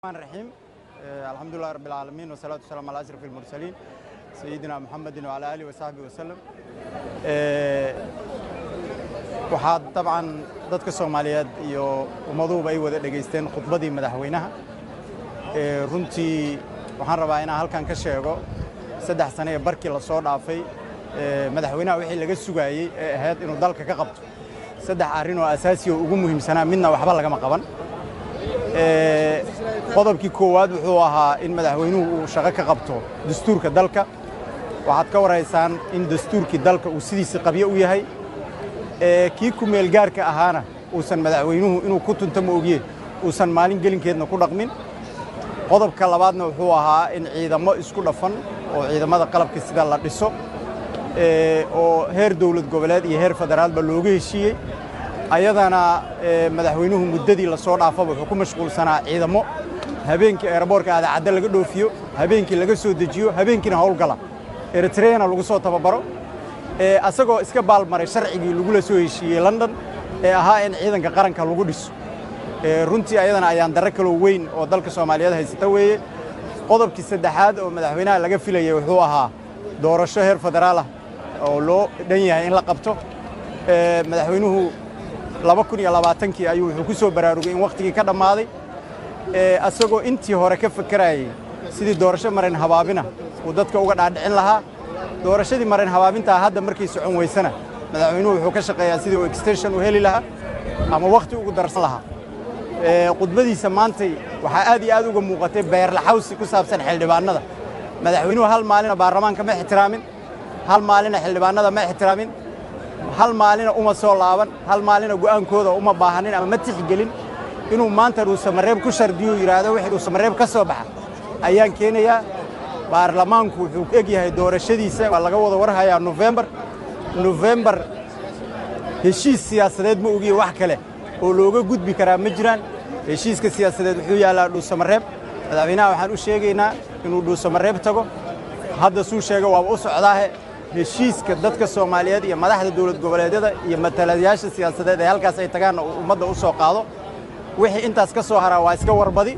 الرحيم. الحمد لله رب العالمين، والصلاة والسلام على أشرف المرسلين، سيدنا محمد وعلى آله وصحبه وسلم. Waxaa dabcan dadka Soomaaliyeed iyo ummaduhuba ay wada dhegaysteen khudbadii madaxweynaha. Runtii waxaan rabaa inaan halkan ka sheego, 3 sane ee barkii la soo dhaafay madaxweynaha wixii laga sugaayey ee ahayd inuu dalka ka qabto saddex arrin oo asaasi oo ugu muhiimsanaa, midna waxba lagama qaban. Qodobkii koowaad wuxuu ahaa in madaxweynuhu uu shaqo ka qabto dastuurka dalka. Waxaad ka waraysaan in dastuurkii dalka uu sidiisii qabyo u yahay, kii ku meel gaarka ahaana uusan madaxweynuhu inuu ku tunto ma ogiye uusan maalin gelinkeedna ku dhaqmin. Qodobka labaadna wuxuu ahaa in ciidamo isku dhafan oo ciidamada qalabka sida la dhiso, oo heer dowlad goboleed iyo heer federaalba looga heshiiyey. Ayadana madaxweynuhu muddadii lasoo dhaafaba wuxuu ku mashquulsanaa ciidamo habeenkii airportka Aadan Cadde laga dhoofiyo, habeenkii laga soo dejiyo, habeenkiina howlgala, Eritreana lagu soo tababaro, asagoo iska baalmaray sharcigii lagula soo heshiiyey London ee ahaa in ciidanka qaranka lagu dhiso. Runtii ayadana ayaan darro kaloo weyn oo dalka Soomaaliyeed haysata weeye. Qodobkii saddexaad oo madaxweynaha laga filayey wuxuu ahaa doorasho heer federaal ah oo loo dhan yahay in la qabto. Madaxweynuhu 2020-kii ayuu wuxuu ku soo baraarugay in wakhtigii ka dhammaaday, asagoo intii hore ka fekerayay sidii doorasho marin habaabina uu dadka uga dhaadhicin lahaa. Doorashadii marin habaabintaa hadda markay socon weysana, madaxweynuhu wuxuu ka shaqeeyaa sidii uu extension u heli lahaa ama wakhti ugu darsan lahaa. Khudbadiisa maantay waxaa aad iyo aad uga muuqatay beerlaxawsi ku saabsan xildhibaanada. Madaxweynuhu hal maalina baarlamaanka ma ixtiraamin, hal maalina xildhibaanada ma ixtiraamin, hal maalina uma soo laaban, hal maalina go'aankooda uma baahanin ama ma tixgelin. Inuu maanta Dhuusamareeb ku shardiyo, yidhaahdo wixii Dhuusamareeb ka soo baxa ayaan keenayaa. Baarlamaanku wuxuu eg yahay doorashadiisa, waa laga wada warhayaa, Nofembar. Nofembar heshiis siyaasadeed ma ogiye wax kale oo looga gudbi karaa ma jiraan. Heshiiska siyaasadeed wuxuu yaallaa Dhuusamareeb. Madaxweynaha waxaan u sheegaynaa inuu Dhuusamareeb tago. Hadda suu sheega waaba u socdaahe. Heshiiska dadka Soomaaliyeed iyo madaxda dowlad goboleedyada iyo matalayaasha siyaasadeed ee halkaas ay tagaanna uu ummadda u soo qaado. Wixii intaas ka soo haraa waa iska warbadi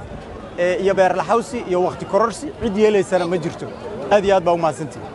iyo beerlaxawsi iyo wakhti kororsi, cid yeelaysana ma jirto. Aad iyo aad baa u mahadsantihi.